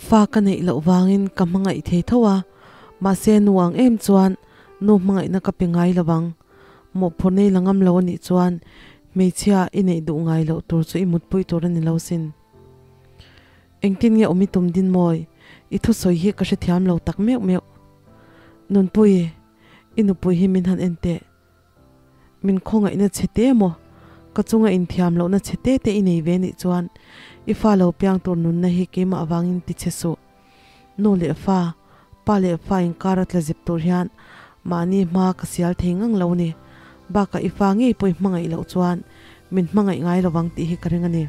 Fa ka neih loh vangin ka hmangaih thei tho a, mahse nu ang em chuan nu hmangaihna ka pe ngai lo ang. Mawhphur nei la ngam lo a nih chuan hmeichhia i neih duh ngai loh tur chu i mutpui tur a ni lo sin. Engtin nge awm i tum din mawi? I thusawi hi ka hrethiam lo tak meuh meuh. Nunpui, i nupui hi min han en teh. Min khawngaihna chhe te maw? Ka chunga inthiam lohna chhe te te i nei ve nih chuan i fa lo piang tur nunna hi keimah avangin ti chhe suh. Nu leh fa, pa leh fa inkar a tla zep tur hian mahni hma ka sial thei ngang lo ni. Bakah i fa ngei pawh i hmangaih loh chuan min hmangaih ngai lovang tih hi ka ring a ni.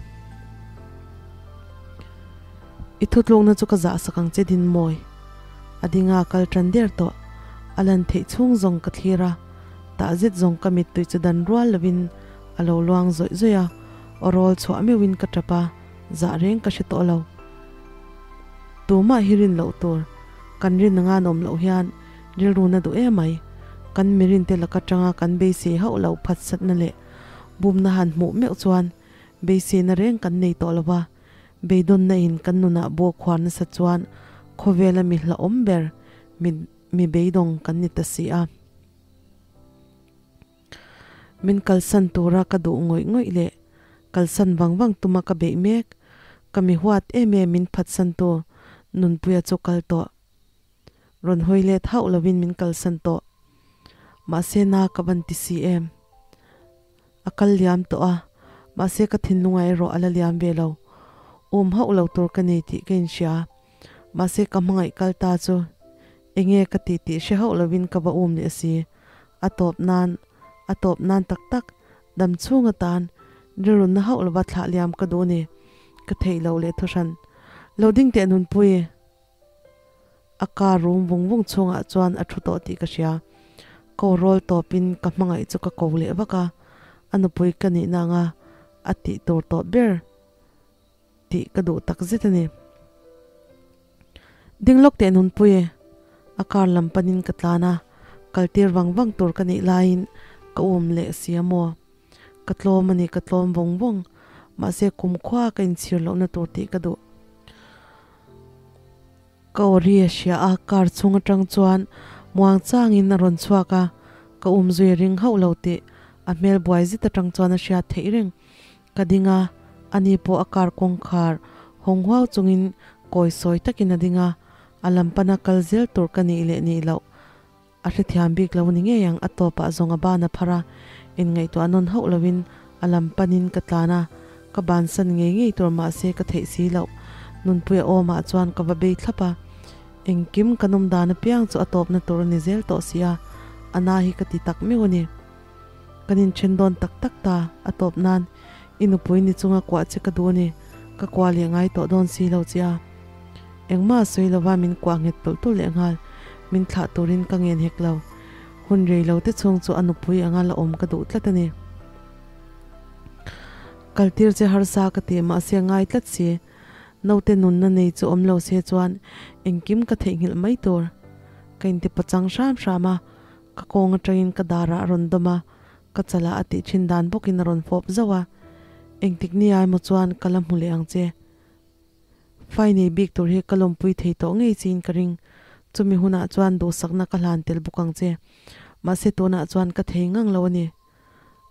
I thutlukna chu ka zahsak ang che Dinmawi. A dinga kal tan der tawh. A lan theih chhung zawng ka thlir a, tah zet zawng ka mittui chu dan rual lovin a lo luang zawih zawih a, aw rawl chhuah meuhin ka tap a, zah reng ka hre tawh lo. Tumah hi rin loh tur, kan rin anga an awm loh hian rilru na duh emai. Kan mirinte laka tanga kan beisei hauh lo phatsatna leh bumna han hmuh meuh chuan beiseina reng kan nei tawh lo va. Beidawnna in kan nunah buak khuar nasa chuan khawvela mi hlauhawm ber mi mi beidawng kan ni ta si a. Min kalsan tura ka duh ngawih ngawih leh kalsan vang vang tuma ka beih mek, ka mi huat em em min phatsantu Nunpuia chu kal tawh. Rawn hawi let hauh lovin min kalsan tawh. Mahse na ka van ti si em. A kal liam tawh a, mahse ka thinlunga erawh a la liam ve lo. Um hauh lo tur ka nei tih ka inhria. Mahse ka hmangaih kal ta chu enge ka ti tih hre hauh lovin ka va um leh si. A tawp nan, a tawp nan tak tak, dam chhung atan rilrunna hauh lova thlah liam ka duh ni. Ka theih loh leh thuhran. Lo ding teh Nunpui. A car rum vung vung chhungah chuan a thu tawh tih ka hria. Ko rawl tawpin ka hmangaih chu ka ko leh vak a, a nupui ka nihna anga a tih tur tawh ber tih ka duh tak zet a ni. Ding lawk teh Nunpui, a car lam panin ka tlan a, kal tir vang vang tur ka nih laiin ka um leh si a maw. Ka tlawm a ni, ka tlawm vawng vawng. Mahse kumkhua ka inchhir lohna tur tih ka duh. Ka aw ri a hria a, car chhung atang chuan muang changin a rawn chhuak a, ka um zui ring hauh lo tih a hmel buai zet atang chuan a hriat theih reng. Ka ding a, ani pawh a car kawngkhar hawng huau chungin kawi sawi takin a ding a, a lam pana kal zel tur ka nih leh nih loh a hrethiam bik lo ni ngei ang, a tawpah zawng a ban a phar a, inngaihtuah nawn hauh loin a lam panin ka tlan a, ka bansan ngei ngei tur mahse ka theih si loh. Nunpuia awmah chuan ka va bei thlap a, engkim ka nawm dan apiang chu a tawpna tur a ni zel tawh si a, a na hi ka ti tak meuh a ni. Kan inthen dawn tak tak ta, a tawp nan i nupui ni chunga kuah che ka duh a ni, ka kuah leh ngai tawh dawn si lo che a. Engmah a sawi lova min kuah nghet tulh tulh leh nghal, min thlah turin ka ngen hek lo. Hun rei lo te chhung chu a nupui anga la awm ka duh tlat a ni. Kaltir che harsa ka ti mahse ngai tlat si. Naute nunna nei chu awm lo se chuan engkim ka theihnghilh mai tur. Ka inti pachang hram hram a, ka kawng atangin ka darah a rawn dawm a, ka chalah a tih thin dan bawkin a rawn fawp zauh a. Engtik ni aimaw chuan ka la hmu leh ang che. Fai nei bik tur hi ka lawmpui thei tawh ngei chiin ka ring. Chumi hunah chuan duhsakna ka hlan tel bawk ang che. Mahse tunah chuan ka thei ngang lo a ni.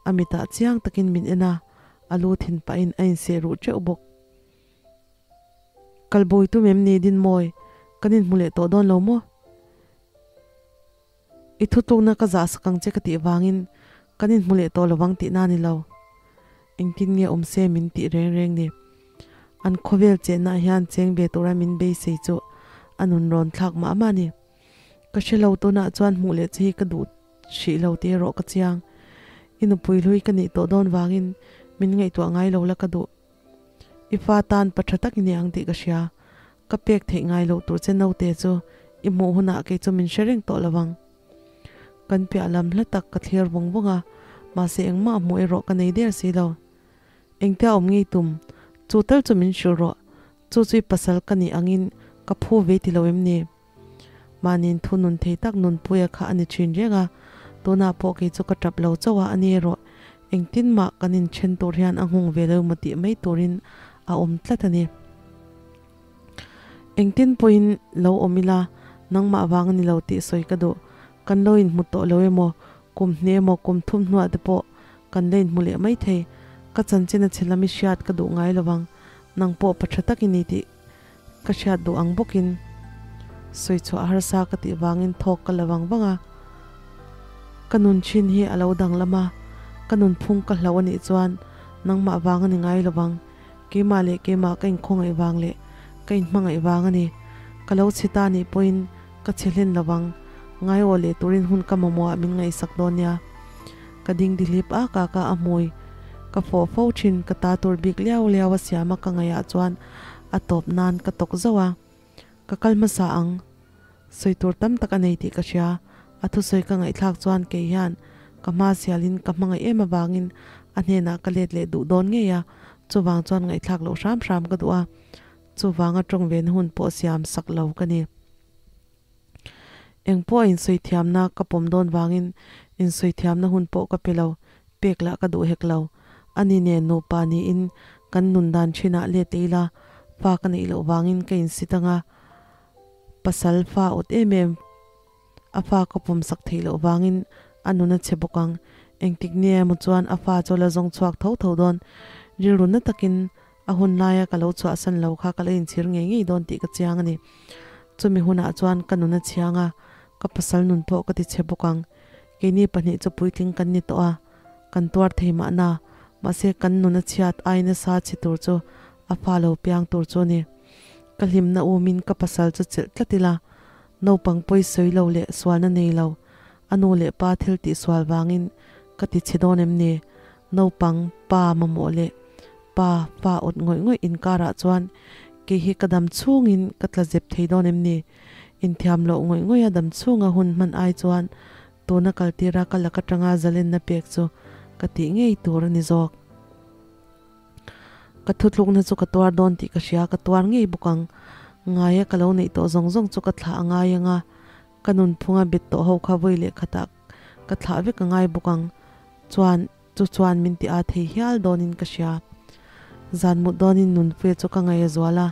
A mitah chiang takin min en a, a lu thin pahin a inseh ruh teuh bawk. Kalbawi tum em ni Dinmawi? Kan inhmu leh tawh dawn lo maw? I thutlukna ka zahsak ang che ka tih vangin kan inhmu leh tawh lovang tihna a ni lo. Engtin nge awm se min tih reng reng ni. An khawvel chenna hian cheng ve tura min beisei chu a nun rawn thlak mah mah a ni. Ka hre lo tunah chuan hmuh leh che hi ka duh hrih lo tih erawh ka chiang. I nupui hlui ka nih tawh dawn vangin min ngaihtuah ngai lo la ka duh. I fa tan pa tha tak i ni ang tih ka hria. Ka pek theih ngai loh tur che naute chu i hmuh hunah kei chu min hre reng tawh lo ang. Kan piah lam hla tak ka thlir vawng vawng a, mahse engmah hmuh erawh ka nei der si lo. Engtia awm ngei tum, chu tal chu min hrilh rawh, chu chu i pasal ka nih angin ka phu ve ti lo em ni? Mahniin thu nun thei tak nunpuia kha a ni thin reng a, tunah pawh kei chu ka tap lo chauh a, a ni erawh engtin mah kan inthen tur hian a nghung ve lo emaw tih mai turin a awm tlat a ni. Engtin pawhin lo awm ila, nangmah vang a ni lo tih sawi ka duh. Kan lo inhmu tawh lo emaw, kum hnih emaw kum thum hnuah te pawh kan la inhmu leh maithei. Ka chanchin a chhe lam i hriat ka duh ngai lovang, nang pawh pa tha tak i ni tih ka hriat duh ang bawkin sawi chhuah harsa ka tih vangin thawk ka la vang vang a. Ka nun thin hi a lo danglam a, ka nunphung ka hlauh a nih chuan nangmah vang a ni ngai lovang. Keimah leh keimah ka inkhawngaih vang leh ka inhmangaih vang a ni. Ka lo chhe ta nih pawhin ka chhe hlen lovang. Ngaiawh leh turin hun ka mamawhah min ngaihsak dawn nia. Ka ding dihlip ak ak a, a hmui ka fawh fo thin. Ka ta tur bik liau liau a siam a ka ngaihah chuan a tawp nan ka tawk zauh a. Ka kal hmasa ang. Sawi tur tam tak a nei tih ka hria. A thusawi ka ngaihthlak chuan kei hian ka hma sialin ka hmangaih em avangin a hnenah ka let leh duh dawn ngei a, chuvang chuan ngaihthlak loh hram hram ka duh a, chuvanga tawng vena hun pawh siam sak lo ka ni. Eng pawh a insawi thiamna ka pawm dawn vangin insawi thiamna hun pawh ka pe lo, pek lah ka duh hek lo. Ani nen nupa niin kan nun dan thinah let ila fa ka neih loh vangin ka insit anga, Pasal fa awt em em a fa ka pawm sak theih loh vangin a nun a chhe bawk ang. Engtik ni emaw chuan a fa chu la zawng chhuak tho tho dawn. Rilru na takin a hun laia ka lo chhuahsan lo kha ka la inchhir ngei ngei dawn tih ka chiang a ni. Chumi hunah chuan ka nun a chhiang a, ka pasal nun pawh ka ti chhe bawk ang. Keini pahnih chu puitling kan ni tawh a, kan tuar thei mahna, mahse kan nun a chhiat ai nasa chhe tur chu a fa lo piang tur chu a ni. Ka hlimna umin ka pasal chu chelh tlat ila, naupang pawi sawi lo leh sualna nei lo, a nu leh pa thil tih sual vangin ka ti chhe dawn em ni? Naupang, pa mamawh leh pa fa awt ngawih ngawih inkarah chuan kei hi ka dam chhungin ka tla zep thei dawn em ni? Inthiam loh ngawih ngawih a dam chhunga hun hman ai chuan tuna kaltira ka lak atanga zalenna pek chu ka tih ngei tur a ni zawk. Ka thutlukna chu ka tuar dawn tih ka hria, ka tuar ngei bawk ang. Ngaia ka lo neih tawh zawng zawng chu ka thlah a ngai ang a, ka nunphunga bet tawh ho kha vawi leh khatah ka thlah vek a ngai bawk ang. Chuan, chu chuan min ti a thei hial dawnin ka hria. Zan mut dawnin Nunpuia chu ka ngaih a zual a,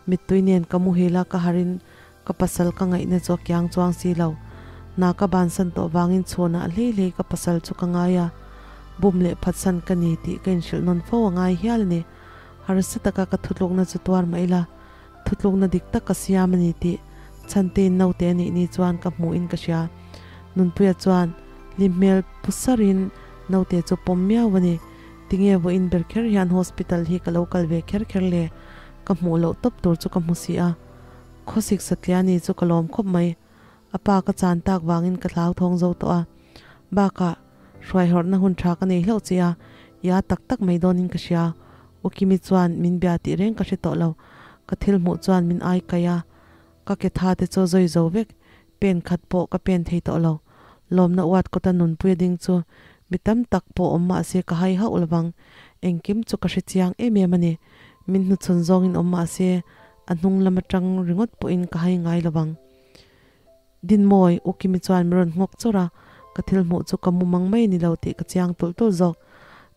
mittui nen ka muhil a, ka harin ka pasal ka ngaihna chu a kiang chuang si lo. Hna ka bansan tawh vangin chhunah hlei hlei ka pasal chu ka ngai a, bum leh phatsan ka ni tih ka inhrilh nawn fo a ngai hial a ni. Harsa taka ka thutlukna chu tuar mah ila, thutlukna dik tak ka siam a ni tih Chhantein naute a nih ni chuan ka hmuhin ka hria. Nunpuia chuan hlim hmel pu sarin naute chu pawm miau a ni. Tinge vawiin ber kher hian hospital hi ka lo kal ve kher kher le? Ka hmuh loh tawp tur chu ka hmu si a. Khawsik Satliani chu ka lawm khawp mai. A pa ka chan tak vangin ka hlauthawng zo tawh a. Bakah, hruaihawrhna hun tha ka nei hlauh che a, ia tak tak mai dawnin ka hria. U Kimi chuan min bia tih reng ka hre tawh lo. Ka thil hmuh chuan min ai kaih a, ka ke tha te chu zawi zo vek. Pen khat pawh ka pen thei tawh lo. Lawmna uat kawta nunpuia ding chu mi tam tak pawh awm mah se ka hai hauh lovang. Engkim chu ka hre chiang em em a ni. Min hnuchhawn zawngin awm mah se a hnung lam atang ringawt pawhin ka hai ngai lovang. Dinmawi, U Kimi chuan min rawn nghawk chawrh a, ka thil hmuh chu ka mu mang mai a ni lo tih ka chiang tulh tulh zawk.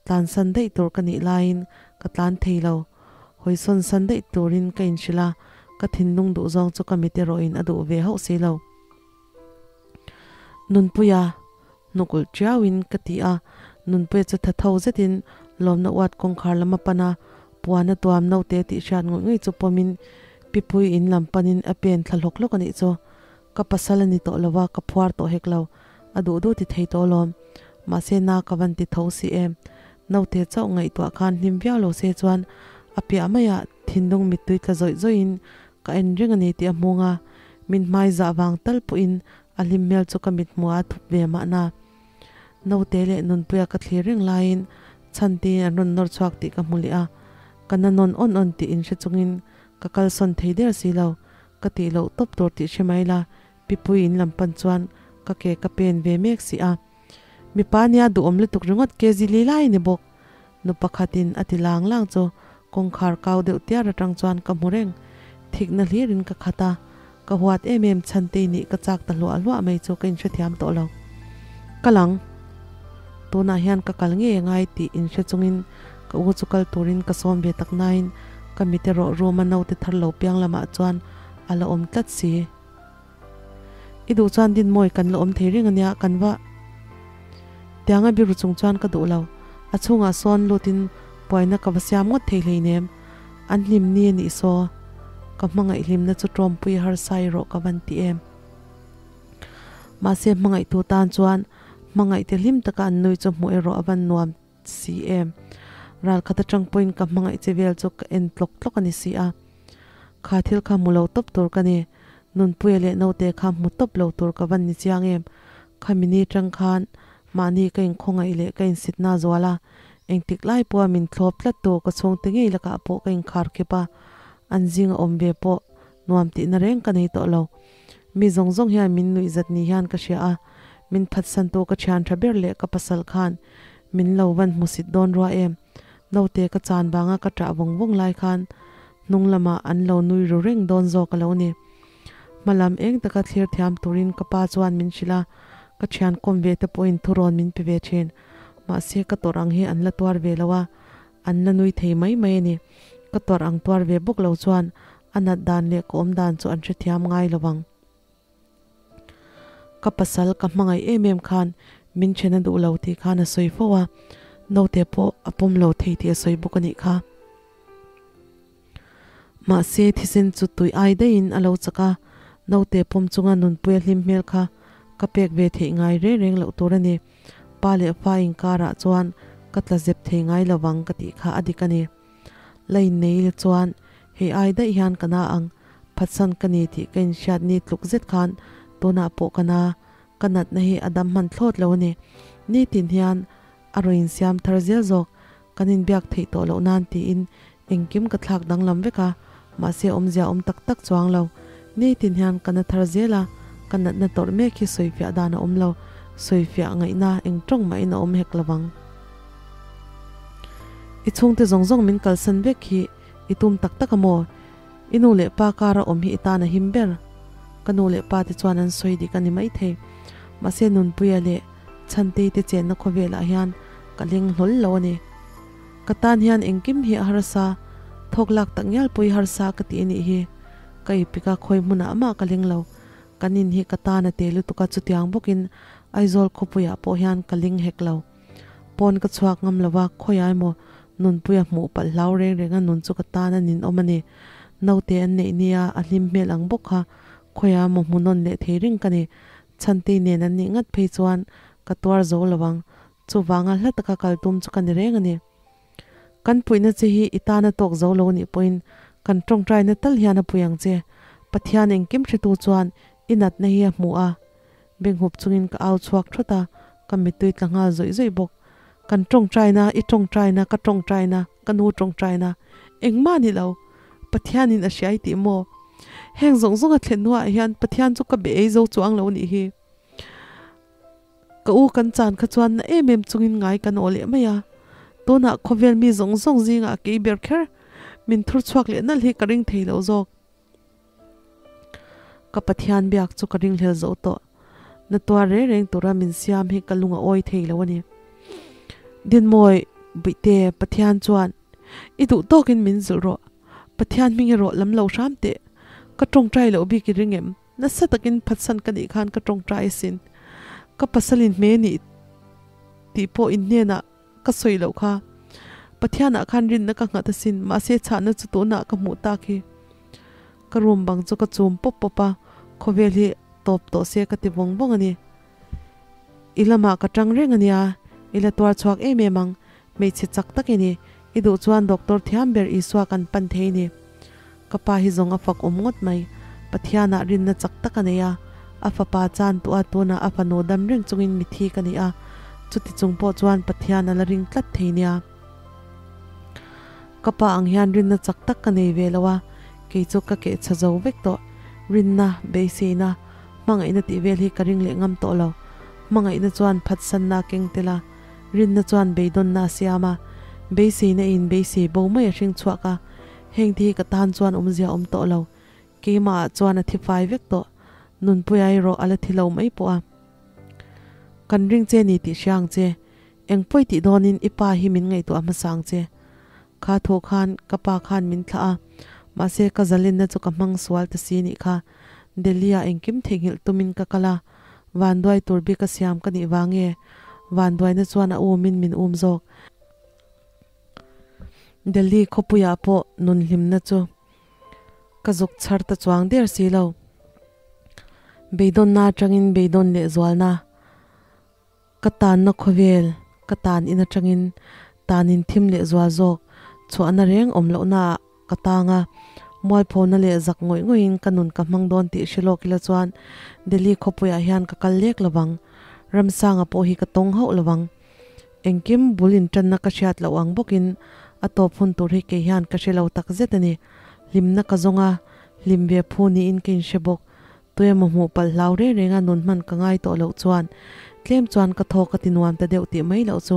Tlan san daih tur ka nih laiin ka tlan thei lo. Hawi sawn san daih turin ka inhrilh a, ka thinlung duh zawng chu ka mit erawhin a duh ve hauh si lo. Nunpuia, Hnukulh tiauin ka ti a, Nunpuia chu tha tho zetin lawmna uat kawngkhar lam a pan a, puan a tuam naute tih hriat ngawih ngawih chu pawmin Pipui in lam panin a pen thla hlawk hlawk a nih chu. Ka pasal a ni tawh lo a, ka phuar tawh hek lo. A duh duh ti thei tawh alawm. Mahse na ka van ti tho si em. Naute chauh ngaihtuah khan hlim viau lo se chuan a piah maiah thinlung mittui tla zawih zawihin ka en reng a ni tih a hmung a, min hmai zah vang tal pawhin A hlim hmel chu ka mit hmuh a thup ve mahna. Naute leh Nunpuia ka thlir reng laiin Chhantiin an rawn nawr chhuak tih ka hmu leh a, ka na nawn awn awn tih inhre chungin ka kalsawn thei der si lo. Ka tih loh tawp tur tih hre mai la, Pipui in lam pan chuan ka ke ka pen ve mek si a. Mipa nia duhawm lutuk ringawt ke zili lai ni bawk. Nu pakhatin a ti lang lang chu kawngkhar kau deuh tiar atang chuan ka hmu reng. Thikna hlirin ka khat a, ka huat em em chhan te nih ka chak ta hluah hluah mai chu ka inhrethiam tawh lo. Ka lang. Tunah hian ka kal ngei angai tih inhre chungin ka u chu kal turin ka sawm ve tak nain ka mit erawh room a naute thar lo piang lamah chuan a la awm tlat si. I duh chuan Dinmawi kan la awm thei reng ania kan va tianga biru chung chuan ka duh lo. A chhungah sawn lutin buaina ka va siam ngawt thei hleinem. An hlim ni a nih saw. Ka hmangaih hlimna chu tawmpui harsa erawh ka van ti em. Mahse hmangaihtu tan chuan hmangaihte hlim taka an nui chu hmuh erawh a van nuam si em. Ral khat atang pawhin ka hmangaih che vel chu ka en tlawk tlawk a ni si a. Kha thil kha hmu lo tawp tur ka ni. Nunpuia leh naute kha hmu tawp lo tur ka van ni chiang em. Khami ni tang khan mahni ka inkhawngaih leh ka insitna zual a, engtik lai pawha min thlawp tlat tu ka chhungte ngei lakah pawh ka inkhar khep a, an zinga awm ve pawh nuam tihna reng ka nei tawh lo. Mi zawng zawng hian min nuih zat ni hian ka hria a, min phatsantu ka thian tha ber leh ka pasal khan min lo van hmusit dawn rua em. Naute ka chan vanga ka ṭah vawng vawng lai khan hnung lamah an lo nui ru reng dawn zawk a lo ni. Hma lam eng taka thlir thiam turin ka pa chuan min hrilh a, ka thian kawm ve te pawhin thurawn min pe ve thin. Mahse ka tawrh ang hi an la tuar ve lo a, an la nui thei mai mai a ni. Ka tawrh ang tuar ve bawk lo chuan a nat dan leh ka awm dan chu an hrethiam ngai lo vang. Ka pasal ka hmangaih em em khan min then a duh lo tih khan a sawi fo a, naute pawh a pawm lo thei tih a sawi bawk a nih kha. Mahse thisen chu tui ai daihin a lo chak a, naute pawm chunga nunpuia hlim hmel kha ka pek ve theih ngai reng reng loh tur a ni. Pa leh fa inkarah chuan ka tla zep thei ngai lo vang ka tih kha a dik a ni. La innei ila chuan hei ai daih hian ka na ang, phatsan ka ni tih ka inhriat ni tluk zet khan tunah pawh ka na, ka natna hi a dam hman thlawt lo a ni. Nitin hian a rawn insiam thar zel zawk, kan inbiak theih tawh loh nan tiin engkim ka thlak danglam vek a, mahse awmzia awm tak tak chuang lo. Nitin hian ka na thar zel a, ka natna tawrh mek hi sawifiah dan a awm lo, sawifiah ngaihna eng tawng mahin a awm hek lo vang. I chhungte zawng zawng min kalsan vek hi i tum tak tak a maw? I nu leh pa kara awm hi i tan a him ber. Ka nu leh pa te chuan an sawi dik a ni maithei. Mahse Nunpuia leh Chhantei te chenna khawvelah hian ka leng hlawl lo a ni. Ka tan hian engkim hi a harsa, thawk lak tak ngial pawh i harsa ka ti a nih hi. Ka ipik a khawi hmunah mah ka leng lo. Kan in hi ka tan a te lutuk a chutiang bawkin Aizawl khawpuiah pawh hian ka ling hek lo. Pawn ka chhuak ngam lo a, khawiah emaw Nunpuia hmuh palh hlau reng reng a nun chu ka tan a ninawm a ni. Naute an neih nia a hlim hmel ang bawk kha khawiah emaw hmu nawn leh thei reng ka ni. Chhantei nen an nih ngat phei chuan ka tuar zo lo ang. Chuvanga hla taka kal tum chu ka ni reng a ni. Kan puihna che hi i tana tawk zo lo nih pawhin kan tawngtaina tal hian a pui ang che. Pathian engkim hretu chuan i natna hi a hmu a. Benghup chungin ka au chhuak thawt a, ka mittui tla nghal zawih zawih bawk. Kan tawngtaina, i tawngtaina, ka tawngtaina, ka nu tawngtaina, engmah ni lo. Pathianin a hria i tih maw? Heng zawng zawng a thlen hnuah hian Pathian chu ka be ei zo chuang lo nih hi. Ka u kan chan kha chuan na em em chungin ngai kan aw leh mai a. Tunah khawvel mi zawng zawng zingah kei ber kher min thur chhuak leh nalh hi ka ring thei lo zawk. Ka Pathian biak chu ka ringhlel zo tawh. Na tuar reng reng tura min siam hi ka lung a awi thei lo a ni. Dinmawi Buihte, Pathian chuan i duh tawkin min zilh rawh. Pathian hming erawh lam lo hram teh. Ka tawngtai loh bik i ring em? Nasa takin phatsan ka nih khan ka tawngtai asin. Ka pasalin hme nih tih pawh in hnenah ka sawi loh kha. Pathianah khan rinna ka nghat asin, mahse chhahna chu tunah ka hmuh tak hi. Ka room bang chu ka chum pawp pawp a, khawvel hi tawp tawh se ka ti vawng vawng a ni. I lamah ka tang reng a nia, i la tuar chhuak em em ang, hmeichhe chak tak i ni, i duh chuan doctor thiam ber Isua kan pan thei ni. Ka pa hi zawng a fak awm ngawt mai, Pathianah rinna chak tak a nei a, a fapa chan tuah a tunah a fanu dam reng chungin mithi ka ni a, chuti chung pawh chuan Pathian a la ring tlat thei nia. Ka pa ang hian rinna chak tak ka nei ve lo a, kei chu ka keh chha zo vek tawh. Rinna, beiseina, hmangaihna tih vel hi ka ring leh ngam tawh lo. Hmangaihna chuan phatsanna a keng tel a, rinna chuan beidawnna a siam a, beiseina in beisei bo mai a hring chhuak a, heng te hi ka tan chuan awmzia a awm tawh lo. Keimahah chuan a thi fai vek tawh. Nunpuia erawh a la thi lo mai pawh a. Kan ring che ni tih hria ang che. Eng pawi tih dawnin i pa hi min ngaihtuah hmasa ang che. Kha thaw khan ka pa khan min thlah a. Mahse ka zalenna chu ka hmang sual ta si nih kha. Delhi ah engkim theihnghilh tumin ka kal a, vanduai tur bik a siam ka nih vang nge vanduaina chuan a umin min um zawk. Delhi khawpuiah pawh nun hlimna chu ka zuk chhar ta chuang der si lo. Beidawnna atangin beidawn leh zualna. Ka tanna khawvel, ka tan in atangin tanin thim leh zual zawk chhuahna reng awm lohnaah ka tang a, mualphona leh zak ngawih ngawihin ka nun ka hmang dawn tih hre lawk ila chuan Delhi khawpuiah hian ka kal lek lovang, Ramsanga pawh hi ka tawng hauh lovang. Engkim bul intanna ka hriat loh ang bawkin a tawp hun tur hi kei hian ka hre lo tak zet a ni. Hlimna ka zawng a, hlim ve phu niin ka inhre bawk. Tuemaw hmuh palh hlau reng renga nun hman ka ngai tawh loh chuan tlem chuan ka thaw ka ti nuam ta deuh tih mai loh chu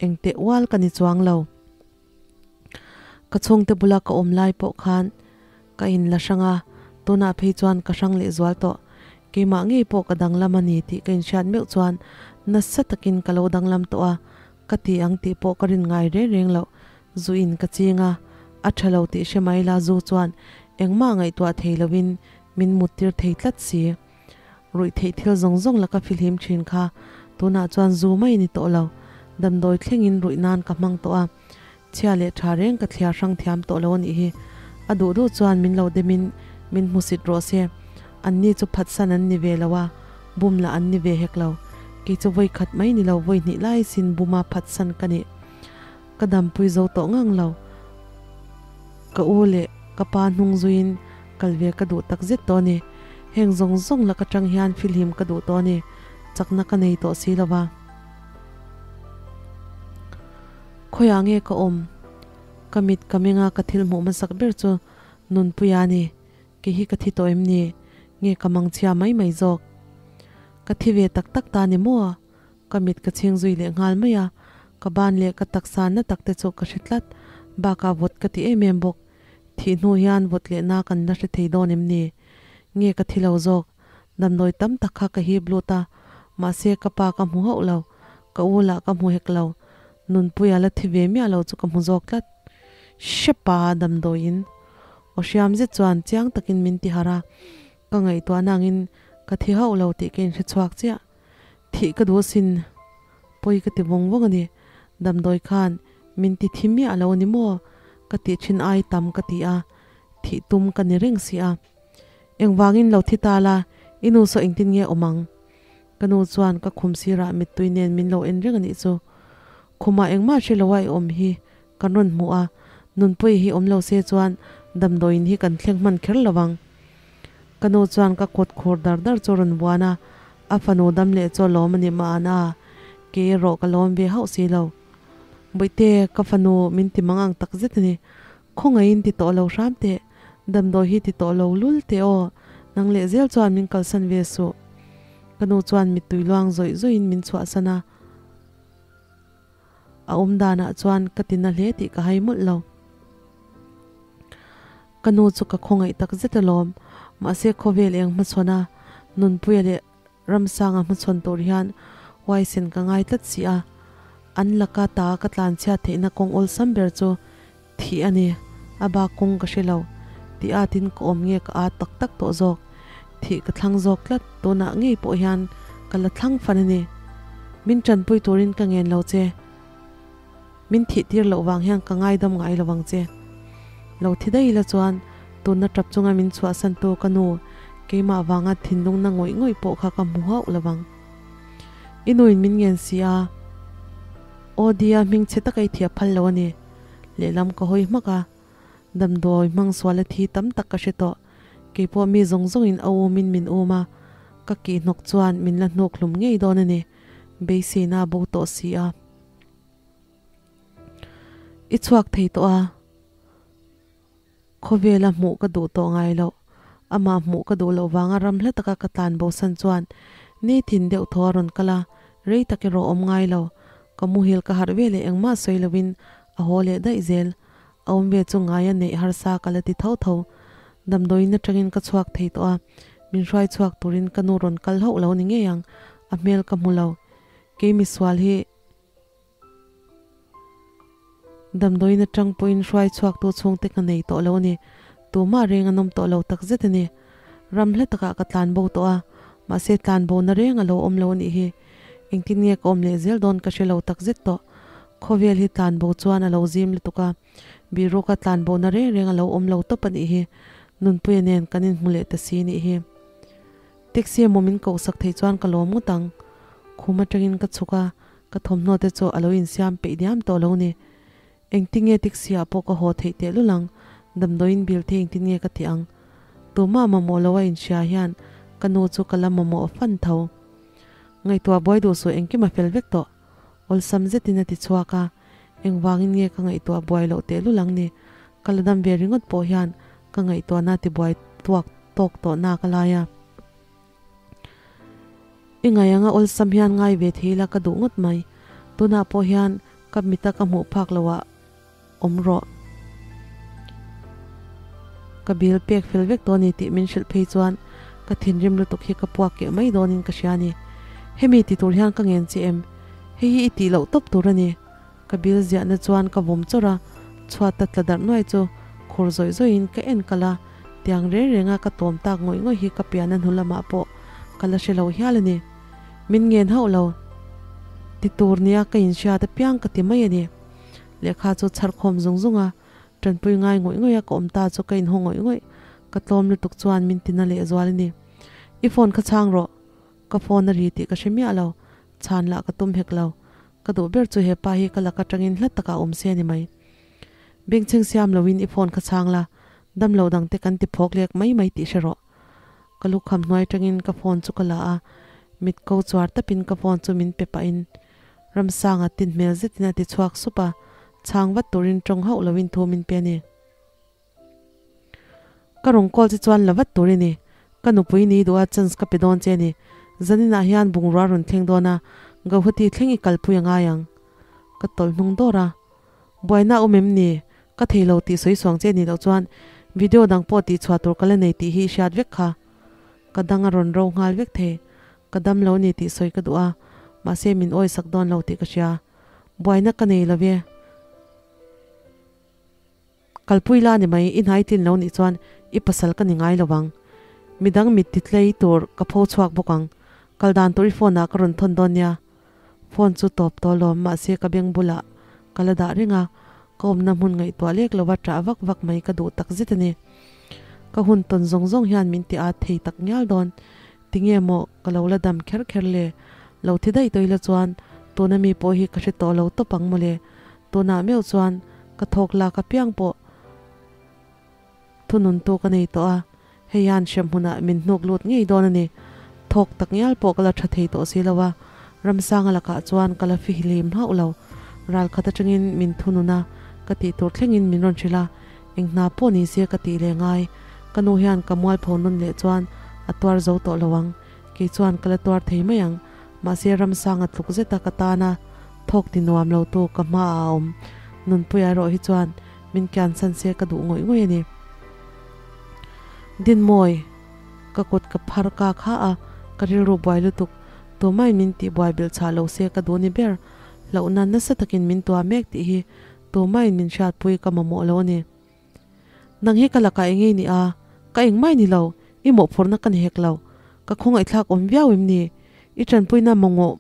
engteh ual ka ni chuang lo. Ka chhungte bula ka awm lai pawh khan ka in la hrang a, tunah phei chuan ka hrang leh zual tawh. Keimah ngei pawh ka danglam a ni tih ka inhriat meuh chuan nasa takin ka lo danglam tawh a, ka ti ang tih pawh ka rin ngai reng reng loh. Zu in ka ching a, a tha lo tih hre mai la zu chuan engmah ngaihtuah thei lovin min muttir thei tlat si. Ruih theih thil zawng zawng laka fihlim thin kha tunah chuan zu mai ni tawh lo. Damdawi thlengin ruih nan ka hmang tawh a, chhia leh tha reng ka thliar hrang thiam tawh lo a nih hi. A duh duh chuan min lo demin min hmusit rawh se. Anni chu phatsan an ni ve lo a, bum lah an ni ve hek lo. Kei chu vawi khat mai ni lo vawi hnih lai sin buma phatsan ka nih. Ka dampui zo tawh ngang lo. Ka u leh ka pa hnung zuiin kal ve ka duh tak zet tawh a ni. Heng zawng zawng lak atang hian filhim ka duh tawh a ni. Chakna ka nei tawh si lova. Khawiah nge ka awm? Ka mit ka menga ka thil hmuh hmasak ber chu Nunpuia a ni. Kei hi ka thi tawh em ni? Nge ka mangchhia mai mai zawk? Ka thi ve tak tak ta ni maw? Ka mit ka chhing zui leh nghal mai a, ka ban leh ka taksa na tak te chu ka hre tlat. Bakah vawt ka ti em em bawk. Thih hnu hian vawt leh na kan la hre thei dawn em ni? Nge ka thi lo zawk? Damdawi tam tak kha ka hip lut a, mahse ka pa ka hmu hauh lo, ka u lah ka hmu hek lo. Nunpuia la thi ve miah lo chu ka hmu zawk tlat. Hrepa damdawiin aw hriam zet chuan chiang takin min ti harh a, ka ngaihtuah nangin ka thi hauh lo tih ka inhre chhuak chiah. Thih ka duh asin, pawi ka ti vawng vawng a ni. Damdawi khan min ti thi miah lo a ni maw? Ka tih thin ai tam ka ti a, thih tum ka ni reng si a. Engvangin lo thi ta la, i nu saw engtin nge awm ang? Ka nu chuan ka khum sirah mittui nen min lo en reng a nih chu. Khumah engmah hre lo a i awm hi kan rawn hmu a, nunpui hi awm lo se chuan damdawiin hi kan thleng hman kher lo vang. Ka nu chuan ka kut khur dar dar chu rawn vuan a, a fanu dam leh chu a lawm a ni mahna, ke erawh ka lawm ve hauh si lo. Bawihte, ka fanu min ti mang ang tak zet a ni. Khawngaihin ti tawh lo hram teh, damdawi hi ti tawh lo lul teh aw, nang leh zel chuan min kalsan ve suh. Ka nu chuan mittui luang zawih zawihin min chhuahsan a. A awm danah chuan ka ti na hle tih ka hai mawlh lo. Ka nu chu ka khawngaih tak zet alawm. Mahse khawvel eng hmachhawn a, Nunpuia leh Ramsanga hmachhawn tur hian huaisen ka ngai tlat si a. An laka ta ka tlanchhiat theihna kawng awlsam ber chu thih a ni. A bak kawng ka hre lo. Tih atin ka awm nge ka at tak tak tawh zawk. Thih ka thlang zawk tlat. Tunah ngei pawh hian ka la thlang fan a ni. Min tanpui turin ka ngen lo che. Min thih tir loh vang hian ka ngaidam ngai lo vang che. Lo thi daih ila chuan tunna tap chunga min chhuahsantu ka nu keimah vanga thinlungna ngawih ngawih pawh kha ka hmu hauh lo vang. I nuin min ngen si a, Aw Dia hming chhe taka i thiah phal lo a ni. Lehlam ka hawi hmak a, damdawi hmang suala thi tam tak ka hre tawh. Keipawh mi zawng zawngin a umin min um a, ka kihhnawk chuan min la hnuk hlum ngei dawn a ni. Beiseina a bo tawh si a. I chhuak thei tawh a, khawvela hmuh ka duh tawh ngai loh, amah hmuh ka duh loh vanga ram hla taka ka tlan bosan chuan nitin deuh thaw a rawn kal a, rei tak erawh awm ngai lo, ka muhil ka harh ve leh engmah sawi loin a haw leh daih zel, a awm ve chu ngai a neih harsa ka la ti tho tho. Damdawiin atangin ka chhuak thei tawh a, min hruai chhuak turin ka nu rawn kal hauh lo ni ngei ang, a hmel ka hmu lo. Kei misual hi damdawiin atang pawhin hruai chhuaktu chhungte ka nei tawh lo a ni. Tumah reng an awm tawh lo tak zet a ni. Ram hla takah ka tlan bo tawh a, mahse tlan bo na reng a lo awm lo a nih hi. Engtin nge ka awm leh zel dawn ka hre lo tak zet tawh. Khawvel hi tlan bo chuan a lo zim lutuk a, biruka tlan bo na reng reng a lo awm lo tawp a nih hi. Nunpuia nen kan inhmu leh ta si nih hi. Taxi emaw min koh sak theih chuan ka lawm ngawt ang. Khum atangin ka chhuk a, ka thawmhnaw te chu a lo insiam peih diam tawh lo ni. Engtin nge taxi ah pawh ka haw theih teh lul ang, damdawiin bill te engtin nge ka tih ang? Tumah mamawh lo a inhria hian ka nu chu ka la mamawh fan tho. Ngaihtuah buai duh suh engkim a fel vek tawh. Awlsam zetin a ti chhuak a, engvangin nge ka ngaihtuah buai loh teh lul ang ni? Ka la dam ve ringawt pawh hian ka ngaihtuahna tibuai tuak tawk tawh nak a lai a. I ngaih anga awlsam hian ngai ve thei la ka duh ngawt mai. Tunah pawh hian ka mita ka hmuh phak loah awm rawh. Ka bill pek fel vek tawh a ni tih min hrilh phei chuan ka thinrim lutuk hi ka puak keh mai dawnin ka hria a ni. Hemi ti tur hian ka ngen che em? Hei hi i tih loh tawp tur a ni. Ka bill ziahna chuan ka vawm chawrh a, chhuat a tla darh nuai chu khur zawih zawihin ka en kalh a, tiang reng renga ka tawm tak ngawih ngawih hi ka pian a hnu lamah pawh ka la hre lo hial a ni. Min ngen hauh lo. Ti tur nia ka inhriat apiang ka ti mai a ni. Lehkha chu chhar khawm zung zung a, tanpui ngai ngawih ngawih a ka awm ta chu ka inhaw ngawih ngawih. Ka tlawm lutuk chuan min tina lehzual a ni. I phone kha chhang rawh. Ka phone a ri tih ka hre miah lo. Chhan lah ka tum hek lo. Ka duh ber chu hepa hi ka lak atangin hla takah awm se a ni mai. Bengchheng siam loin i phone kha chhang la, dam lo dangte kan ti phawk lek mai mai tih hre rawh. Ka lukham hnuai atangin ka phone chu ka la a, mit ko chuar tapin ka phone chu min pe pahin Ramsanga tin hmel zetin a ti chhuak sup a, chhang vat turin tawng hauh loin thu min pe a ni. Ka rawn call che chuan la vat tur i ni. Ka nupui ni duh a chance ka pe dawn che ni. Zaninah hian bungrua rawn thleng dawn a, Gauhati thleng i kalpui a ngai ang. Ka tawlh hnung dawr a. Buaina a awm em ni? Ka thei lo tih sawi suang che ni loh chuan video dang pawh tih chhuah tur ka la nei tih hi i hriat vek kha. Ka dang a rawn ro nghal vek thei. Ka dam lo ni tih sawi ka duh a, mahse min awisak dawn lo tih ka hria. Buaina ka nei lo ve. Kalpui la ni mai, i hnai tlin lo nih chuan i pasal ka ni ngai lo vang. Midang mit ti tlei tur ka pho chhuak bawk ang. Kal dan tur i phone ah ka rawn thawn dawn nia. Phone chu tawp tawh lawm mahse ka beng bulah ka la dah reng a, ka awmna hmun ngaihtuah lek lova ṭah vak vak mai ka duh tak zet a ni. Ka hun tawn zawng zawng hian min ti at thei tak ngial dawn. Tinge maw ka lo la dam kher kher le? Lo thi daih tawh ila chuan tuna mi pawh hi ka hre tawh lo tawp ang mawle. Tunah meuh chuan ka thawk lak apiang pawh thununtu ka nei tawh a, hei hian hrem hunah min hnuk lut ngei dawn a ni. Thawk tak ngial pawh ka la tha thei tawh si lo a, Ramsanga lakah chuan ka la fihlim hauh lo. Ral khat atangin min thunun a, ka tih tur thlengin min rawn hrilh a, eng hna pawh ni se ka tih leh ngai. Ka nu hian ka mualpho nun leh chuan a tuar zo tawh lo ang, kei chuan ka la tuar thei mai ang. Mahse Ramsanga tluk zeta ka tana thawk ti nuam lo tu ka hmaah a awm. Nunpuia erawh hi chuan min kiansan se ka duh ngawih ngawih a ni. Dinmawi, ka kut ka phar ka kha a, ka rilru buai lutuk. Tumain min tih buai belh chhah lo se ka duh ni ber. Hlauhna nasa takin min tua mek tih hi tumain min hriatpui ka mamawh lo a ni. Nang hi ka lakah eng ei ni a, ka engmai ni lo, i mawhphurhna ka ni hek lo. Ka khawngaihthlak awm viau em ni? I tanpuina mawngawh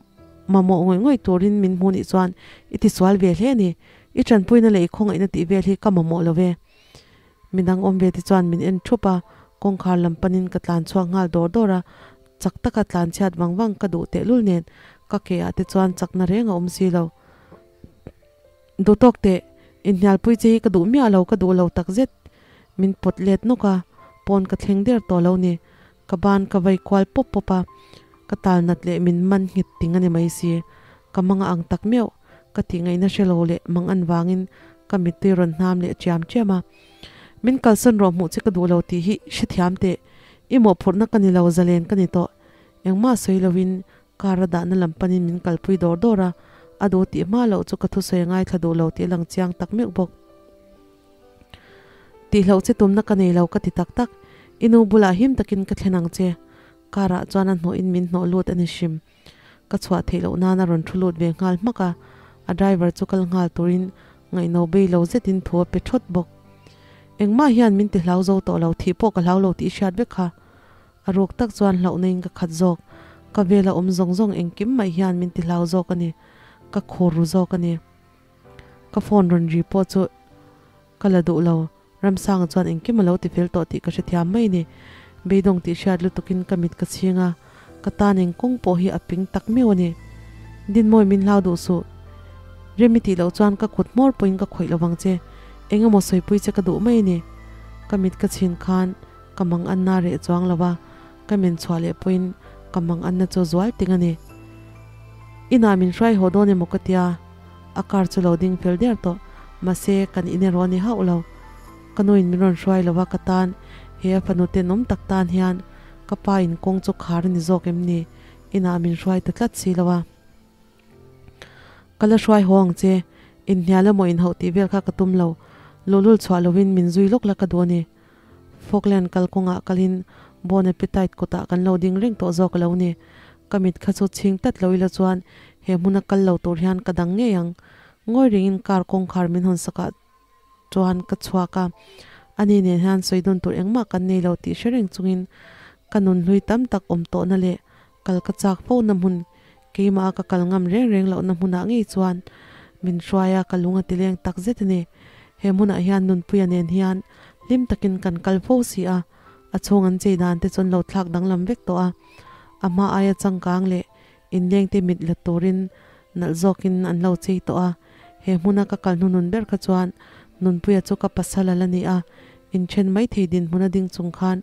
mamawh ngawih ngawih turin min hmu nih chuan i tisual ve hle a ni. I tanpuina leh i khawngaihna tih vel hi ka mamawh lo ve. Midang awm ve te chuan min en thup a, kawngkhar lam panin ka tlan chhuak nghal dawr dawr a, chak taka tlan chhiat vang vang ka duh tehlul nen ka ke ah te chuan chakna reng a awm si lo. Duhtawk teh, inhnialpui che hi ka duh miah lo, ka duh lo takzet. Min pawt let nawk a, pawn ka thleng der tawh lo ni. Ka ban ka vai kual pawp pawp a, ka tal nat leh min man nghet ting a ni mai si. Ka mang a ang tak meuh, ka tih ngaihna hre lo leh mang an vangin ka mittui rawn hnam leh chiam chiam a. Min kalsan rawh hmuh che ka duh lo tih hi hrethiam teh, i mawhphurhna ka ni lo, zalen ka ni tawh. Engmah sawi loin Car a dahna lam panin min kalpui dawr dawr a, a duh tih hma loh chu ka thusawi a ngaithla duh lo tih a lang chiang tak meuh bawk. Tihloh che tumna ka nei lo ka ti tak tak, i nu bulah him takin ka thlen ang che. Car ah chuan a hnawhin min hnawh lut a ni hrim. Ka chhuah theih loh nan a rawn thu lut ve nghal hmak a, a driver chu kal nghal turin ngaihno bei lo zetin thu a pe thawt bawk. Engmah hian min ti hlau zo tawh lo, thih pawh ka hlau lo tih i hriat vek kha. A ruk tak chuan hlauhna in ka khat zawk, ka vela awm zawng zawng engkim mai hian min ti hlau zawk a ni, ka khur ru zawk a ni. Ka phone rawn ri pawh chu ka la duh lo, Ramsanga chuan engkim a lo ti fel tawh tih ka hrethiam mai ni. Beidawng tih hriat lutukin ka mit ka chhing a, ka tan eng kawng pawh hi a ping tak miau a ni. Dinmawi min hlau duh suh. Rem i tih loh chuan ka kut hmawr pawhin ka khawih lovang che, eng emaw sawipui che ka duh mai a ni. Ka mit ka chhin khan ka mang anna reh chuang lo va, ka men chhuah leh pawhin ka mang anna chu zual ting a ni. Inah min hruai haw dawn emaw ka tia, a car chu lo ding fel der tawh, mahse kan in erawh a ni hauh lo. Ka nuin min rawn hruai lo va, ka tan, he a fanu tenawm tak tan hian ka pa in kawng chu khar a ni zawk em ni? Inah min hruai ta tlat si lo a. Ka la hruai haw ang che, inhnial emaw inhauh tih vel kha ka tum lo, luhlul chhuah lovin min zui lawk la ka duh a ni. Falkland kalkawngah kalin Bon Appetite kawtah kan lo ding reng tawh zawk a lo ni. Ka mit kha chu chhing tlat lo ila chuan he hmuna kal lo tur hian ka dang ngei ang. Ngawi ringin car kawngkhar min hawn sakah chuan ka chhuak a, ani nen hian sawi dawn tur engmah kan nei lo tih hre reng chungin ka nun hlui tam tak awm tawhna leh kal ka chak fo na hmun keimah a ka kal ngam reng reng lohna hmunah ngei chuan min hruai a, ka lung a ti leng tak zet a ni. He hmunah hian Nunpuia nen hian hlim takin kan kal fo si a, a chhung an chei dan te chu an lo thlak danglam vek tawh a, a hma aia changkang leh inlengte mit la turin nalh zawkin an lo chei tawh a, he hmuna ka kal hnunun ber kha chuan Nunpuia chu ka pasal a la ni a, inthen mai thei dinhmuna ding chung khan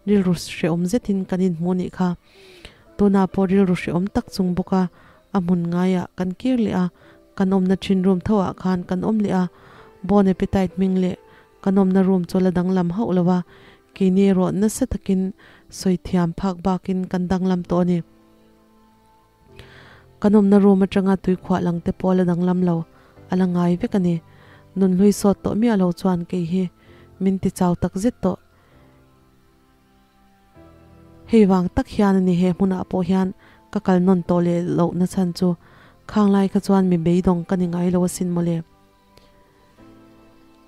rilru hrehawm zetin kan inhmu nih kha. Tunah pawh rilru hrehawm tak chung bawka a hmun ngaiah kan kir leh a, kan awmna thin room tho ah khan kan awm leh a, Bon Appetite hming leh kan awmna room chu la danglam hauh lo a, keini erawh nasa takin sawi thiam phak bakin kan danglam tawh a ni. Kan awmna room atanga tuikhuah lang te pawh a la danglam lo, a la ngai vek a ni. Nunhlui sawt tawh miah lo chuan kei hi min ti chau tak zet tawh. Hei vang tak hian a ni he hmunah pawh hian ka kal nawn tawh leh loh na chhan chu khang lai kha chuan mi beidawng ka ni ngai lo asin mawle.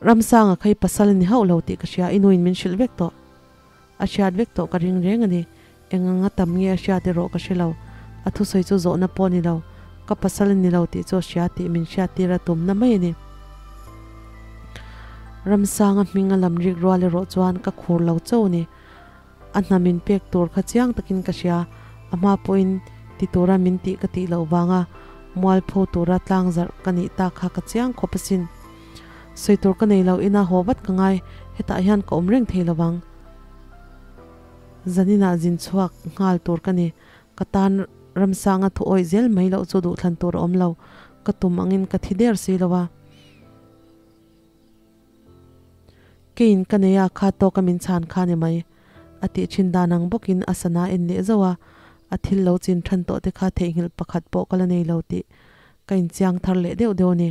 Ramsanga kha i pasal a ni hauh lo tih ka hria, i nuin min hrilh vek tawh. A hriat vek tawh ka ring reng a ni. Eng anga tam nge a hriat erawh ka hre lo. A thusawi chu zawhna pawh a ni lo. Ka pasal a ni lo tih chu a hria tih min hriattir a tumna mai a ni. Ramsanga hming a lam rik rual erawh chuan ka khur lo chauh a ni. A hna min pek tur kha chiang takin ka hria, a hma pawhin ti tura min tih ka tih loh vanga mualpho tura tlang zarh ka nih tak kha ka chiang khawp asin. Sawi tur ka nei lo ina haw vat ka ngai, hetah hian ka awm reng thei lovang. Zaninah zin chhuak nghal tur ka ni, ka tan Ramsanga thu awih zel mai loh chu duhthlan tur a awm lo, ka tum angin ka thi der si lo a. Keiin ka nei a, kha tawka min chhan kha ni mai. A tih thin dan ang bawkin a sana en leh zauh a, a thil lo chin than tawh te kha theihnghilh pakhat pawh ka la nei lo tih ka inchiang thar leh deuh deuh a ni.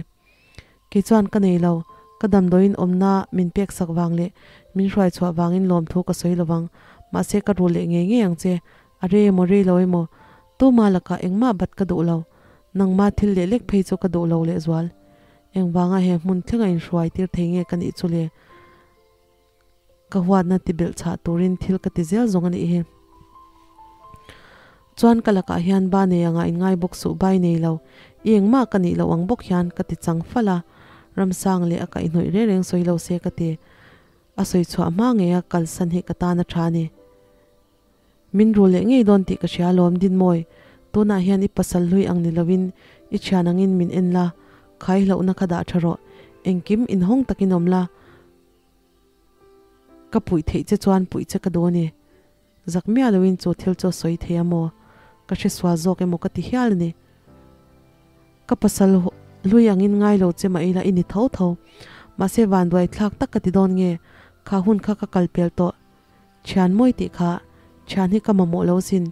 Kei chuan ka nei lo, ka damdawiin awmna min pek sak vang leh min hruai chhuah vangin lawmthu ka sawi lovang, mahse ka rul leh ngei ngei ang che, a rei emaw rei lo emaw, tuma lakah engmah bat ka duh lo, nangma thil leh lek phei chu ka duh lo lehzual. Engvanga he hmun thlenga inhruai tir thei nge ka nih chu le? Ka huatna ti belh chhah turin thil ka ti zel zawng a nih hi. Chuan ka lakah hian ba nei anga inngai bawk suh bai nei lo, i engmah ka nih loh ang bawk hian ka ti chang fal a, Ramsang leh a kaihhnawih reng reng sawi lo se ka ti. A sawi chhuah hma ngei a kalsan hi ka tan a tha a ni. Min ru leh ngei dawn tih ka hria alawm Dinmawi, tunah hian i pasal hlui ang ni loin i thian angin min en la, khai hlauhna kha dah tha rawh, engkim inhawng takin awm la, ka puih theih che chuan puih che ka duh a ni. Zak miah loin chu thil chu a sawi thei a maw? Ka hresual zawk emaw ka ti hial a ni. Ka pasal hlui angin ngai lo che mah ila i ni tho tho. Mahse vanduai thlak tak ka ti dawn nge, kha hun kha ka kal pel tawh. Thian mawi tih kha thian hi ka mamawh lo sin,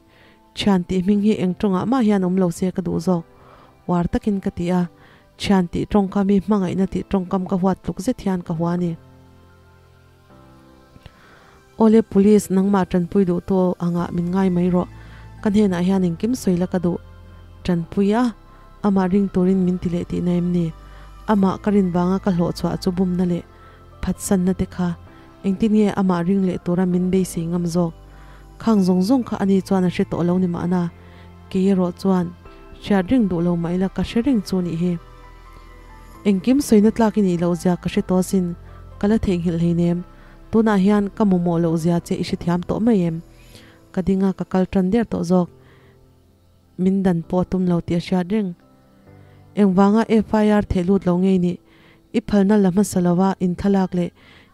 thian tih hming hi eng tawngah mah hian awm lo se ka duh zawk, uar takin ka ti a, thian tih tawngkam hi hmangaihna tih tawngkam ka huat tluk zet hian ka hua a ni. Awle police nangmah tanpui duh tu angah min ngai mai rawh, ka hnenah hian engkim sawi la ka duh tanpui a, amah ring turin min ti leh tihna em ni? Amah ka rin vanga ka hlawh chhuah chu bumna leh phatsanna te kha. Engtin nge amah ring leh tura min beisei ngam zawk? Khang zawng zawng kha ani chuan a hre tawh lo ni mahna, kei erawh chuan hriat reng duh lo mah ila ka hre reng chu nih hi. Engkim sawina tlak i nih loh zia ka hre tawh asin, ka la theihnghilh hleinem. Tunah hian ka mamawh loh zia che i hrethiam tawh mai em? Ka ding a, ka kal tan der tawh zawk. Min dan pawh a tum lo tih a hriat reng. Engvanga FIR theh lut lo ngei nih? I phalna la hmasa lova in thlalak leh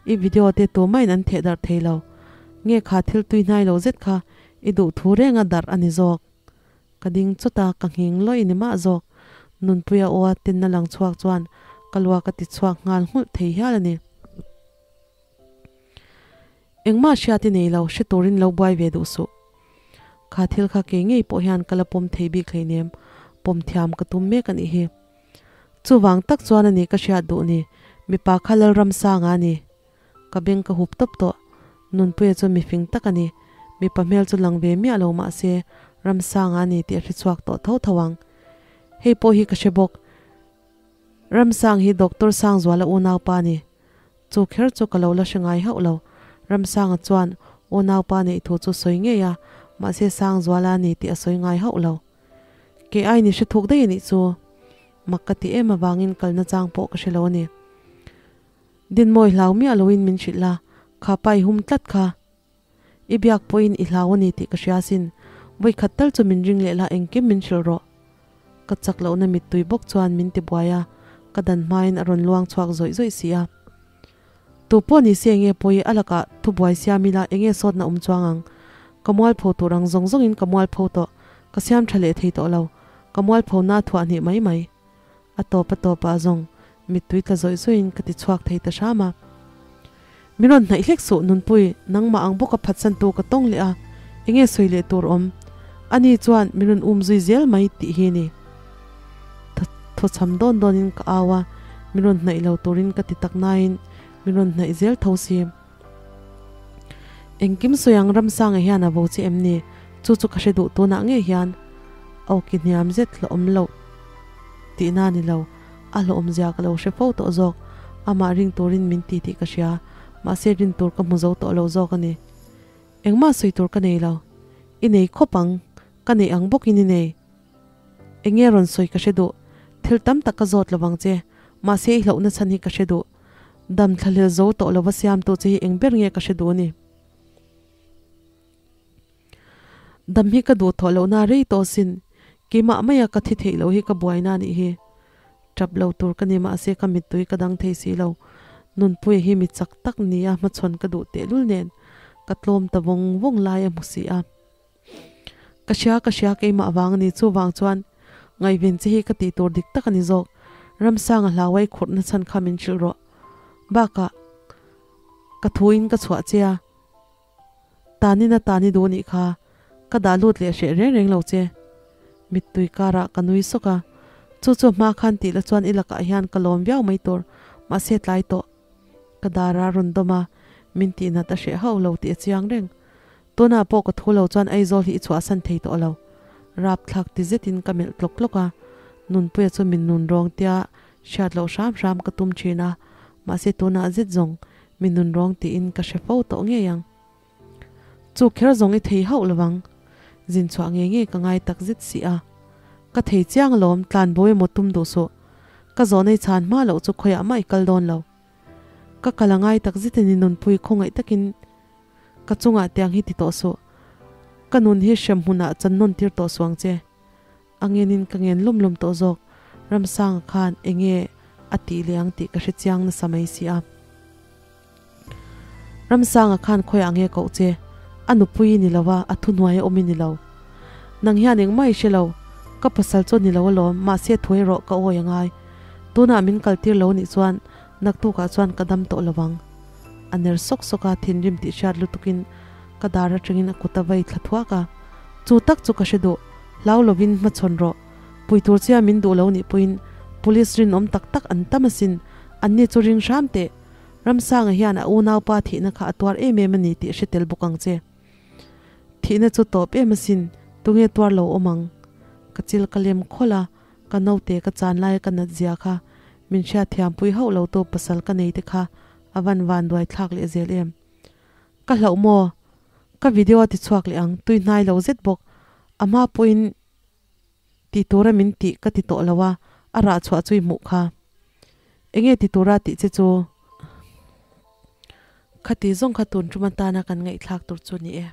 i video te tumahin an theh darh thei lo. Nge kha thil tui hnai lo zet kha i duh thu renga darh a ni zawk. Ka ding chawt a, ka nghing lawih ni mah zawk. Nunpuia aw a tinna lang chhuak chuan ka luak a ti chhuak nghal nghulh thei hial a ni. Engmah hriat i nei lo, hre turin lo buai ve duh suh. Kha thil kha kei ngei pawh hian ka la pawm thei bik hleinem, pawm thiam ka tum mek a nih hi. Chuvang tak chuan a ni ka hriat duh ni, mipa kha Lalramsanga a ni. Ka beng ka hup tawp tawh, Nunpuia chu mifing tak a ni, mipa hmel chu lang ve miah lo mah se Ramsanga a ni tih a hre chhuak tawh tho tho ang. Hei pawh hi ka hre bawk. Ramsang hi Doctor Sangzuala unaupa a ni. Chu kher chu ka lo la hre ngai hauh lo. Ramsanga chuan unaupa neih thu chu sawi ngei a, mahse Sangzuala a ni tih a sawi ngai hauh lo. Kei ai ni hre thuk daih a nih chu. Mak ka ti em avangin kalna chang pawh ka hre lo a ni. Dinmawi hlau miah loin min hrilh a, kha pa i hum tlat kha. I biak pawhin i hlau a ni tih ka hria asin. Vawikhat tal chu min ring leh la engkim min hrilh rawh. Ka chak lohna mittui bawk chuan min ti buai a, ka dan hmain a rawn luang chhuak zawih zawih si a. Tu pawh ni se enge pawi a lakah thubuai siam ila enge sawtna awm chuang ang. Ka mualpho tur ang zawng zawngin ka mualpho tawh, ka siam tha leh thei tawh lo. Ka mualpho na thuah hnih mai mai. A tawp a tawp ah zawng mittui tla zawih zawihin ka ti chhuak thei ta hram a. Min rawn hnaih hlek suh Nunpui, nangmah ang bawka phatsantu ka tawng leh a, enge sawi leh tur awm? Ani chuan min rawn um zui zel mai tih hi ni. Thaw chham dawn dawnin ka au a, min rawn hnaih lo turin ka ti tak nain min rawn hnaih zel tho si. Engkim sawi ang Ramsanga hian a vo che em ni? Chu chu ka hre duh tunah ngei hian awki hniam zet hlawhawm loh tihna a ni lo. A hlawhawmzia ka lo hre fo tawh zawk. Amah ring turin min ti tih ka hria. Mahse rin tur ka hmu zo tawh lo zawk a ni. Engmah sawi tur ka nei lo. I nei khawp ang. Ka neih ang bawkin i nei. Enge rawn sawi ka hre duh. Thil tam tak ka zawt lovang che. Mahse i hlauhna chhan hi ka hre duh. Dam thlahlel zo tawh lova siamtu che hi eng ber nge ka hre duh a ni. Dam hi ka duh thawh lohna rei tawh sin. Keimah maia ka thi theih loh hi ka buaina a nih hi. Tap lo tur ka ni mahse ka mittui ka dang thei si lo. Nunpuia hi mi chak tak nia hmachhawn ka duh tehlul nen ka tlawm ta vawng vawng lai a hmu si a. Ka hria ka hria keimah vang a ni chuvang chuan ngaihven che hi ka tih tur dik tak a ni zawk. Ramsanga hlauai khurhna chhan kha min hrilh rawh. Bakah ka thuin ka chhuah che a. Tanin a tani duh nih kha ka dah lut leh hreh reng reng lo che. Mittui karah ka nui sawk a, chu chu hma khan tih la chuan i lakah hian ka lawm viau mai tur, mahse tlai tawh. Ka dar a rawn dawm a, min tihnat a hreh hauh lo tih a chiang reng. Tunah pawh ka thu lo chuan Aizawl hi i chhuahsan thei tawh lo. Rapthlak ti zetin ka melh tlawk tlawk a, Nunpuia chu min nun rawng tia hriat loh hram hram ka tum thin a, mahse tunah zet zawng Mi nun rawng tiin ka hre fo tawh ngei ang. Chu kher zawng i thei hauh lovang. Zin chhuah ngei ngei ka ngai tak zet si a. Ka thei chiang alawm, tlan bo emaw tum duh suh. Ka zawh nei chhan hma loh chu khawiah mah i kal dawn lo. Ka kal a ngai tak zet in i nunpui khawngaih takin ka chungah tiang hi ti tawh suh. Ka nun hi hrem hmunah chan nawn tir tawh suh ang che. A ngenin ka ngen lum lum tawh zawk. Ramsanga khan enge a tih leh ang tih ka hre chiang nasa mai si a. Ramsanga khan khawiah nge koh che? A nupui i ni lo a, a thuhnuai a awm i ni lo. Nang hian engmah i hre lo. Ka pasal chu a ni lo alawm, mahse thuai rawh ka awi a ngai. Tunah min kaltir lo nih chuan naktukah chuan ka dam tawh lo ang. A ner sawk sawk a, thinrim tih hriat lutukin ka dar atangin a kut a vei thla thuak a. Chu tak chu ka hre duh. Hlau lovin hmachhawn rawh. Pui tur chia min duh lo nih pawhin Police rinawm tak tak an tam asin, anni chu ring hram teh. Ramsanga hian a unaupa thihna kha a tuar em em a ni tih hre tel bawk ang che. Thihna chu tawp em asin, tunge tuar lo awm ang? Ka chil ka lem khawlh a, ka naute ka chan laia ka nat zia kha min hriatthiampui hauh lo tu pasal ka nei te kha. A van vanduai thlak leh zel em. Ka hlauh maw? Ka video a ti chhuak leh ang, tui hnai lo zet bawk. A hma pawhin ti tura min tih ka ti tawh lo a, a rah chhuah chu i hmuh kha. Enge ti tura tih che chu? Khati zawng kha tun tum atana kan ngaihthlak tur chu ni e.